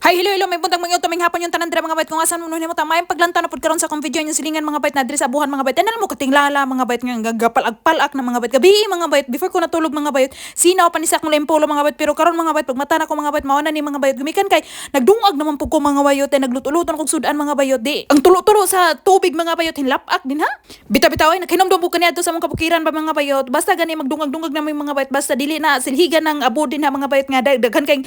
Hi, hello, hello, maayong buntag, mga maayong hapon yung tanan dira, mga bayot, kung asan mo mo tama yung paglantaw na pud karon sa akong video yung silingan, mga bayot, na diri sa abuhan, mga bayot. Tanan mo katinglala, mga bayot, nga gagapalag-palak na, mga bayot. Gabi, mga bayot, before ko natulog, mga bayot, sinaw pa ni sa akong lempolo, mga bayot, pero karon, mga bayot, pag mata na ko, mga bayot, mao na ni, mga bayot, gumikan kay nagdungag naman pud ko, mga bayot, ay nagluto-luto na kog sudan, mga bayot, di ang tulo-tulo sa tubig, mga bayot, hinlap-ak din ha. Bitaw-bitaw ay naghinomdom pud kaniadto sa among kabukiran ba, mga bayot, basta gani magdungag-dungag na may, mga bayot, basta dili na silhigan ng abo din ha, mga bayot, nga daghan kay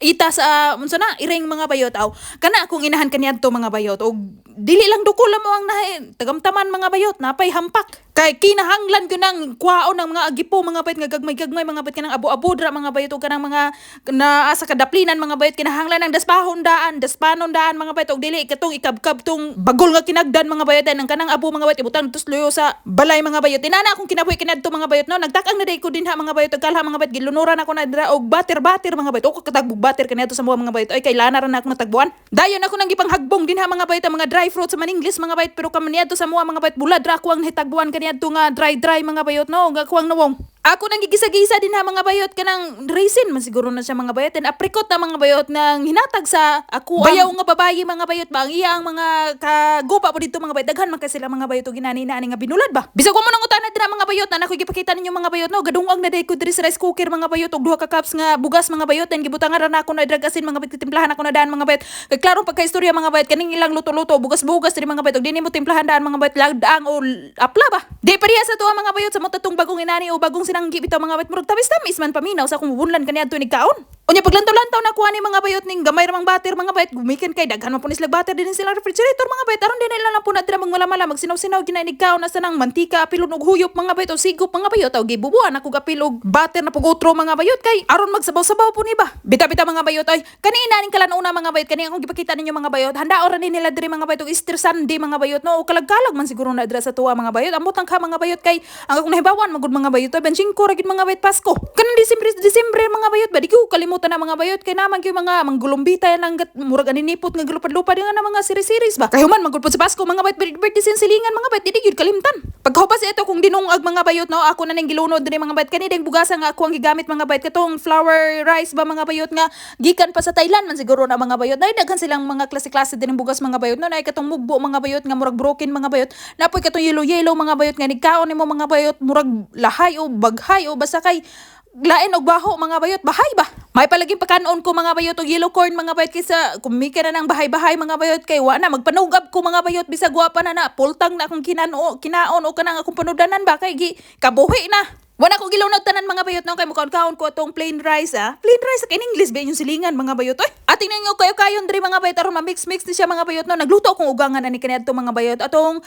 ita sa unsa na iring, mga bayot. Aw, kana akong inahan kaniadto, mga bayot, og dili lang dukol mo ang nahi tagamtaman, mga bayot, napay hampak kay kinahanglan ko nang kuhaon ng mga agipo, mga bayot, nga gagmay-gagmay, mga bayot, kanang abo-abo dra, mga bayot, og kanang mga naa sa kadaplinan, mga bayot, kinahanglan ng daspahon daan, daspanon daan, mga bayot, og dili katong ikabkab tong bagol nga kinagdan, mga bayot, ang kanang abo, mga bayot, ibutang tusloyo sa balay, mga bayot. Inana akong kinabuhi kaniadto, mga bayot, no. Nagtakang na day ko dinha, mga bayot, og kalha, mga bayot, gilunuran ako na dira og butter butter, mga bayot, o katagbog butter kaniadto sa mga bayot. Ay, kay lana ra na ako natagbuan. Dayon ako nang gipanghagbong dinha, mga bayot, ang mga dry fruits sa maninglis, mga bayot, pero kaniadto sa mga bayot, bulad ra ako ang hitagbuan kaniadto nga dry dry, mga bayot, no. Nga ako ang nawong ako nang gigisa-gisa din ha, mga bayot, kanang raisin man siguro na siya, mga bayot, and apricot na, mga bayot, nang hinatag sa ako bayaw nga babayi, mga bayot ba. Ang iya ang mga kagupa po dito, mga bayot, daghan man kay sila, mga bayot, og ginani na ani nga binulad ba. Bisag wa mo nang utana dira, mga bayot, na nako gipakita ninyo, mga bayot, no. Gadungag na day ko diri sa rice cooker, mga bayot, og duha ka cups nga bugas, mga bayot, and gibutangan ra nako na drag asin, mga bayot, timplahan ako na daan, mga bayot, kay klarong pagka-istorya, mga bayot, kaning ilang luto-luto bugas-bugas diri, mga bayot, og dini mo timplahan daan, mga bayot, lagdaang o apla ba. Di pareha sa tuwa, mga bayot, sa mo tatong bagong inani o bagong sinanggi bitaw, mga bayot, murag tamis-tamis man paminaw sa akong bubunlan kaniadto ni kaon. Unya paglantaw-lantaw na kuha ni, mga bayot, ning gamay ramang butter, mga bayot, gumikan kay daghan man po ni silag butter din silang refrigerator, mga bayot, aron din nila lang po na dira magmalamala, magsinaw-sinaw gina kaon na sa nang mantika apilon og huyop, mga bayot, o sigop, mga bayot. O gibubuan ako gapil og butter na pug utro, mga bayot, kay aron magsabaw-sabaw po ni ba. Bita-bita, mga bayot, ay kani ina ning kalanuna, mga bayot, kani akong gipakita ninyo, mga bayot, handa ora ni nila diri, mga bayot, og Easter Sunday, mga bayot, no, o kalag-kalag man siguro na dira sa tuwa, mga bayot. Ambot ang ka, mga bayot, kay ang akong nahibawan magud, mga bayot, ay 25 ra gid, mga bayot, Pasko. Kanang Disyembre Disyembre, mga bayot ba, di ko kalimutan na, mga bayot, kay naman kay mga manggulumbita yan ang murag aninipot nga galupad-lupad nga na mga series-series ba. Kay human magud sa Pasko, mga bayot, birthday sin silingan, mga bayot, di gyud kalimtan. Pagkahupas ito kung dinungag, mga bayot, no, ako na ning gilunod diri, mga bayot, kani ding bugasa nga ako ang gigamit, mga bayot, katong flower rice ba, mga bayot, nga gikan pa sa Thailand man siguro na, mga bayot. Nay daghan silang mga klase-klase din ng bugas, mga bayot, no. Nay katong mugbo, mga bayot, nga murag broken, mga bayot, napoy katong yellow yellow, mga bayot, nga nigkaon nimo, mga bayot, murag lahay o baghay o basta kay lain og baho, mga bayot, bahay ba. May palaging pakanon ko, mga bayot, og yellow corn, mga bayot, kaysa kumika na ng bahay-bahay, mga bayot, kay wa na magpanugab ko, mga bayot, bisag wa pa na na pultang na akong kinano kinaon o kanang akong panudanan ba, kay gi kabuhi na. Wala ko gilunod tanan, mga bayot, no, kay mukaon-kaon ko atong plain rice ah. Plain rice kay in English ba yung silingan, mga bayot oy. Ating ninyo kayo kayon diri, mga bayot, aron ma-mix mix ni siya, mga bayot, no. Nagluto akong ugangan ani kaniadto, mga bayot, atong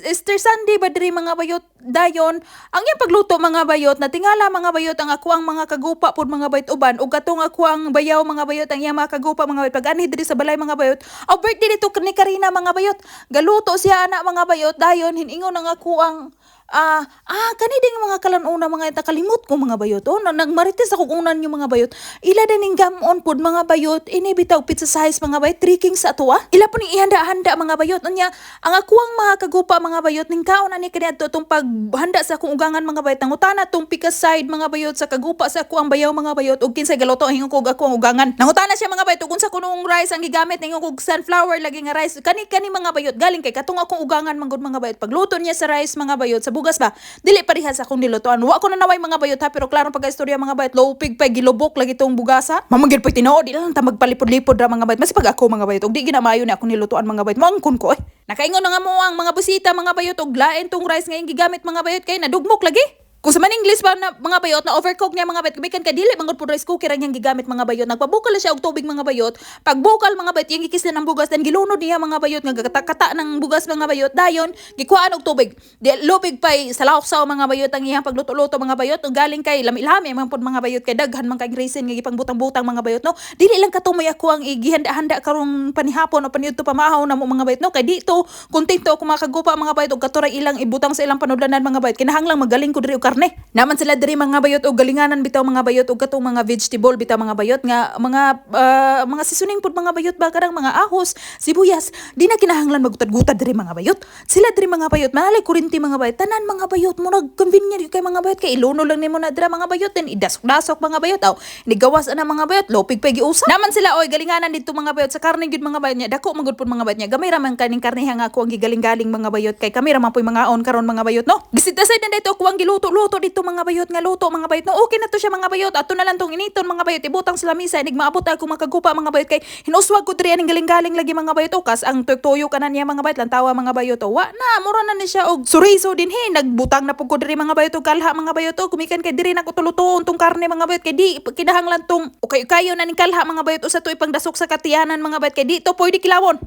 Easter Sunday ba diri, mga bayot. Dayon ang iyang pagluto, mga bayot, natingala, mga bayot, ang ako ang mga kagupa pud, mga bayot, uban ug katong ako ang bayaw, mga bayot, ang iyang mga kagupa, mga bayot, pag anhi diri sa balay, mga bayot. Aw, birthday dito ni Karina, mga bayot, galuto siya ana, mga bayot. Dayon hiningon ang ako ang kani ding mga kalanuna, mga ita kalimot ko, mga bayot. Oh, na, nagmarites ako unan yung, mga bayot. Ila din ning gamon pod, mga bayot. Ini bitaw pizza size, mga bayot, 3 kings sa ato ah. Ila po ning ihanda-handa, mga bayot. Unya, ang akuang mga kagupa, mga bayot, ning kaon ani kaniadto tong paghanda sa akong ugangan, mga bayot. Nangutana tong pika side, mga bayot, sa kagupa sa akuang bayaw, mga bayot, ug kinsay galuto hingon ko og ako ang ugangan. Nangutana siya, mga bayot, ug unsa kunong rice ang gigamit, ningon ko sunflower lagi nga rice. Kani kani, mga bayot, galing kay katong akong ugangan manggod, mga bayot. Pagluto niya sa rice, mga bayot, sa bugas ba, dili parehas akong nilutoan. Wa ko na naway, mga bayot ha, pero klarong pagka-istorya, mga bayot, lupig pa gilubok lagi tong bugasa. Mamanggid pa tinuod, di lang ta magpalipod-lipod ra, mga bayot. Masipag ako, mga bayot, ug di ginamayo ni akong nilutoan, mga bayot. Moangkon ko eh. Nakaingon na nga mo ang mga busita, mga bayot, og lain tong rice nga gigamit, mga bayot, kay nadugmok lagi. Kung sa man English ba na, mga bayot, na overcook niya, mga bayot, gumikan kay dili man gud po rice cooker ang iyang gigamit, mga bayot. Nagpabukal na siya og tubig, mga bayot. Pagbukal, mga bayot, iyang gikislan ang bugas, then gilunod niya, mga bayot, nga gakata ng bugas, mga bayot. Dayon gikuhaan og tubig. Di lubig pay sa lahok mga bayot, ang iyang pagluto-luto, mga bayot. Ug galing kay lami-lami man pod, mga bayot, kay daghan man kay raisin nga gipangbutang-butang, mga bayot, no. Dili lang katumoy ako ang igihanda-handa karong panihapon o paniudto pamahaw na mo, mga bayot, no, kay dito kontento ako mga kagupa, mga bayot, og katuray ilang ibutang sa ilang panudlanan, mga bayot. Kinahanglang magaling ko diri og karne. Naman sila diri, mga bayot, og galinganan bitaw, mga bayot, og katong mga vegetable bitaw, mga bayot, nga mga seasoning pud, mga bayot ba, karang mga ahos, sibuyas, di na kinahanglan magutad-gutad diri, mga bayot. Sila diri, mga bayot, malay kurinti, mga bayot, tanan, mga bayot, murag convenient gyud kay, mga bayot, kay iluno lang nimo na dira, mga bayot, then idasok-dasok, mga bayot, aw nigawas ana, mga bayot, lopig pa giusa. Naman sila oy galinganan dito, mga bayot, sa karne gyud, mga bayot, niya dako man gud pud, mga bayot, niya gamay ra man kaning karne nga ako ang gigaling-galing, mga bayot, kay kami ra man po'y mangaon karon, mga bayot, no. Gisit aside na dito ako ang giluto-luto dito, mga bayot, nga luto, mga bayot, no. Okay na to siya, mga bayot, ato na lang tong initon, mga bayot, ibutang sa lamisa inig maabot ako makagupa, mga bayot, kay hinuswag ko diri aning galing-galing lagi, mga bayot. Ukas ang tuyo kanan niya, mga bayot, lantawa, mga bayot, o wa na mura na ni siya og suriso din he. Nagbutang na pud ko diri, mga bayot, og kalha, mga bayot, o gumikan kay diri na ko tulutuon tong karne, mga bayot, kay di kinahanglan tong okay kayo na ning kalha, mga bayot, usa to ipangdasok sa katiyanan, mga bayot, kay di to pwede kilawon.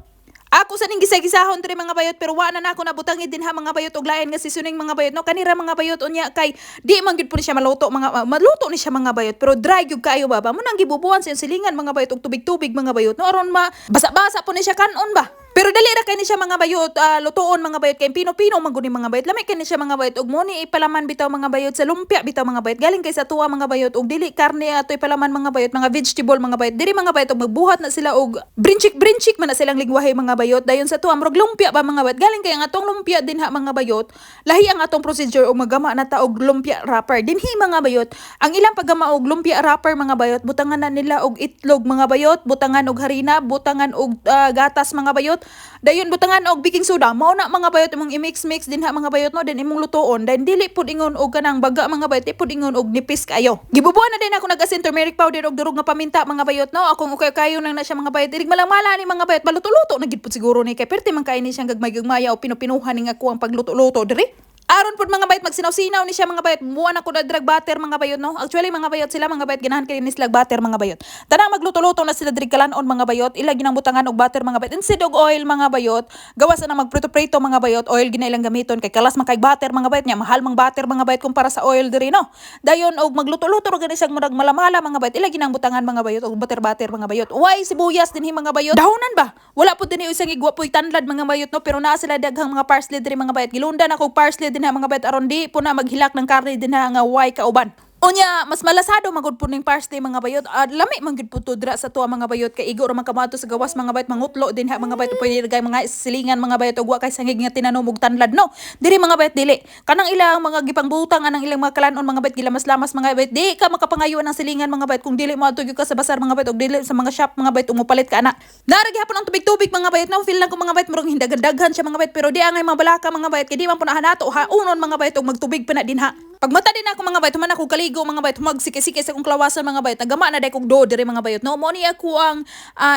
Ako sa ning gisa-gisahon diri, mga bayot, pero wa na nako nabutangi din ha, mga bayot, og lain nga seasoning, mga bayot, no. Kanira, mga bayot, unya kay di man gyud po ni siya maluto, mga maluto ni siya, mga bayot, pero dry gyud kaayo ba ba mo nang gibubuan sa iyong silingan, mga bayot, og tubig-tubig, mga bayot, no, aron ma basa-basa po ni siya kanon ba. Pero dali ra kay ni siya, mga bayot, lutuon, mga bayot, kay pino-pino man gud ni, mga bayot. Lami kay ni siya, mga bayot, ug mo ni ipalaman bitaw, mga bayot, sa lumpia bitaw, mga bayot. Galing kay sa tuwa, mga bayot, ug dili karne ato ipalaman, mga bayot, mga vegetable, mga bayot. Diri, mga bayot, og magbuhat na sila og brinchik-brinchik man na silang lingwahe, mga bayot. Dayon sa tuwa murag lumpia ba, mga bayot. Galing kay ang atong lumpia din ha, mga bayot, lahi ang atong procedure og magama na ta og lumpia wrapper. Dinhi, mga bayot, ang ilang paggama og lumpia wrapper, mga bayot, butangan na nila og itlog, mga bayot, butangan og harina, butangan og gatas, mga bayot. Dayon butangan og baking soda. Mao na, mga bayot, imong i-mix-mix din ha, mga bayot, no, then imong lutuon. Then dili pud ingon og kanang baga, mga bayot, di pud ingon og nipis kayo. Gibubuan na din ako nag-asin, turmeric powder og durog nga paminta, mga bayot, no. Akong okay kayo nang na siya, mga bayot. Inig malamala ni, mga bayot, maluto-luto na gid pud siguro ni kay perti man kay ni siyang gagmay-gagmaya o pinupinuhan ning ako ang pagluto-luto diri. Aron pud, mga bayot, magsinaw-sinaw ni siya, mga bayot. Muan ako na drag butter, mga bayot, no. Actually, mga bayot, sila, mga bayot, ganahan kay ni sila butter, mga bayot. Tanang magluto-luto na sila diri kalanon, mga bayot. Ila ginang butangan og butter, mga bayot. Instead og oil, mga bayot, gawas na magprito-prito, mga bayot, oil gina ilang gamiton kay kalas man kay butter, mga bayot, nya mahal mang butter, mga bayot, kumpara sa oil diri, no. Dayon og magluto-luto ra gani siyang murag malamala, mga bayot. Ila ginang butangan, mga bayot, og butter-butter, mga bayot. Way sibuyas dinhi, mga bayot. Dahonan ba? Wala pud dinhi isang igwa poy tanlad, mga bayot, no, pero naa sila daghang mga parsley diri, mga bayot. Gilundan ako og parsley din ha, mga bayot, aron di po na maghilak ng karne din ha nga way kauban. Unya, mas malasado magud po ning parsley, mga bayot. Lami man gud po to dira sa tuwa, mga bayot, kay igo ra man kamato sa gawas, mga bayot, mangutlo din ha, mga bayot, pwede kay mga silingan, mga bayot, ug wa kay sangig nga tinanom og tanlad, no. Diri, mga bayot, dili. Kanang ilang mga gipangbutang anang ilang mga kalanon, mga bayot, gilamas-lamas, mga bayot, di ka makapangayo ng silingan, mga bayot, kung dili mo adto gyud ka sa basar, mga bayot, ug dili sa mga shop, mga bayot, ug mopalit ka ana. Nara gihapon ang tubig-tubig, mga bayot, no. Feel lang ko, mga bayot, murag hindaghan-daghan siya, mga bayot, pero di angay mabalaka, mga bayot, kay di man po na nato ha unon, mga bayot, ug magtubig pa na din ha. Pagmata din ako, mga bayot, human ako kaligo, mga bayot, humagsike-sike sa akong klawasan, mga bayot, nagama na day kog do diri, mga bayot, no. Mo ni ako ang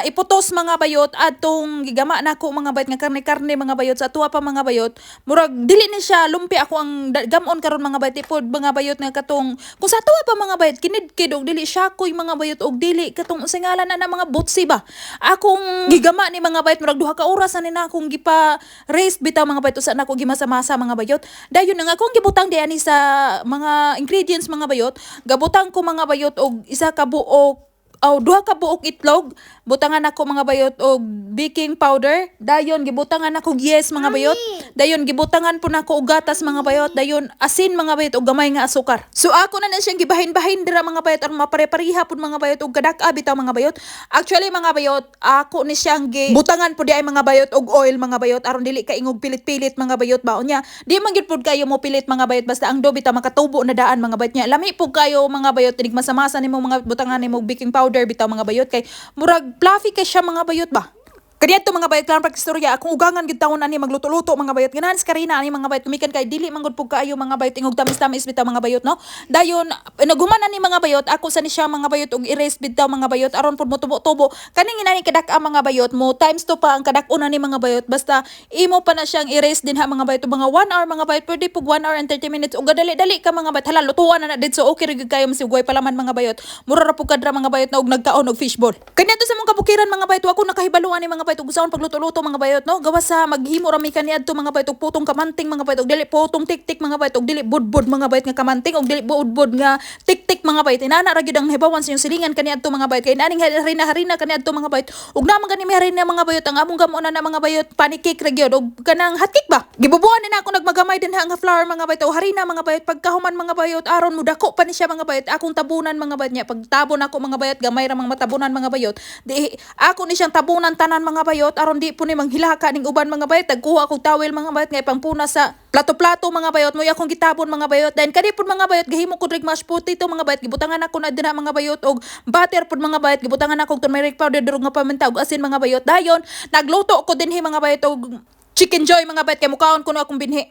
iputos, mga bayot, atong gigama na ako, mga bayot, nga karne-karne, mga bayot, sa tuwa pa, mga bayot. Murag dili ni siya lumpi ako ang gamon karon, mga bayot, ipod, mga bayot, nga katong kung sa tuwa pa, mga bayot, kinidkid og dili siya koy, mga bayot, og dili katong unsay ngalan na mga butsi ba. Akong gigama ni, mga bayot, murag 2 ka oras na ni na akong gipa rest bitaw, mga bayot, usa na ako gimasa-masa, mga bayot. Dayon nga akong gibutang di ani sa mga ingredients, mga bayot, gabutang ko, mga bayot, og isa ka buok aw duha ka buok itlog, butangan ako, mga bayot, og baking powder, dayon gibutangan ako og yeast, mga bayot, dayon gibutangan po nako og gatas, mga bayot, dayon asin, mga bayot, og gamay nga asukar. So ako na na siyang gibahin-bahin dira, mga bayot, aron mapare-pareha pud, mga bayot, og kadak-a bitaw, mga bayot. Actually, mga bayot, ako ni siyang gibutangan pud di ay, mga bayot, og oil, mga bayot, aron dili ka ingog pilit-pilit, mga bayot ba. Unya di man gyud pud kayo mo pilit, mga bayot, basta ang do bitaw makatubo na daan, mga bayot, nya lami pud kayo, mga bayot, tinig masa-masa nimo mga butangan nimo og baking powder bitaw, mga bayot, kay murag fluffy kay siya, mga bayot ba. Kaya to, mga bayot, klaro istorya, akong ugangan gid taon ani magluto-luto, mga bayot. Ganahan sa Karina ani, mga bayot, gumikan kay dili man gud pug kaayo, mga bayot, ingog tamis-tamis bitaw, mga bayot, no. Dayon naghuman ani, mga bayot, ako sa ni siya, mga bayot, og i-rest bitaw, mga bayot, aron pud motubo-tubo. Kaning inani kadak ang mga bayot mo times 2 pa ang kadak-on ani, mga bayot, basta imo pa na siyang i-rest din ha, mga bayot, mga 1 hour, mga bayot, pwede pug 1 hour and 30 minutes ug dali-dali ka, mga bayot. Hala, lutuan na na didto, okay ra gyud kayo masigway palaman, mga bayot. Mura ra pug kadra, mga bayot, na og nagkaon og fishball. Kanya to sa mong kabukiran, mga bayot, wa ko nakahibalo ani, mga bayot. bayot ug usaon pagluto-luto, mga bayot, no? Gawas sa maghimo ra mi kaniadto, mga bayot, og putong kamanting, mga bayot, og dili putong tiktik, mga bayot, og dili budbud, mga bayot, nga kamanting, og dili budbud nga tiktik, mga bayot. Inana ra gyud ang hibawan sa inyong silingan kaniadto, mga bayot, kay inaning harina harina kaniadto, mga bayot, ug naman gani mi harina, mga bayot. Ang among gamo na mga bayot, pancake ra gyud og kanang hotcake ba. Gibubuan ni nako nagmagamay din ha nga flour, mga bayot, o harina, mga bayot. Pagkahuman, mga bayot, aron mo dako pa ni siya, mga bayot, akong tabunan, mga bayot. Nya pagtabon ako, mga bayot, gamay ra mang matabunan, mga bayot. Di ako ni siyang tabunan tanan, mga bayot, aron di po ni manghilaka ning uban, mga bayot. Tagkuha akong towel, mga bayot, nga ipangpuna sa plato-plato, mga bayot. Mo akong gitabon, mga bayot. Then kani pud, mga bayot, gahimo ko drig mashed potato, mga bayot. Gibutangan ako na dinha, mga bayot, og butter pud, mga bayot. Gibutangan ako og turmeric powder, durog nga paminta ug asin, mga bayot. Dayon nagluto ko dinhi, mga bayot, og chicken joy, mga bayot, kay mukaon kuno akong binhi.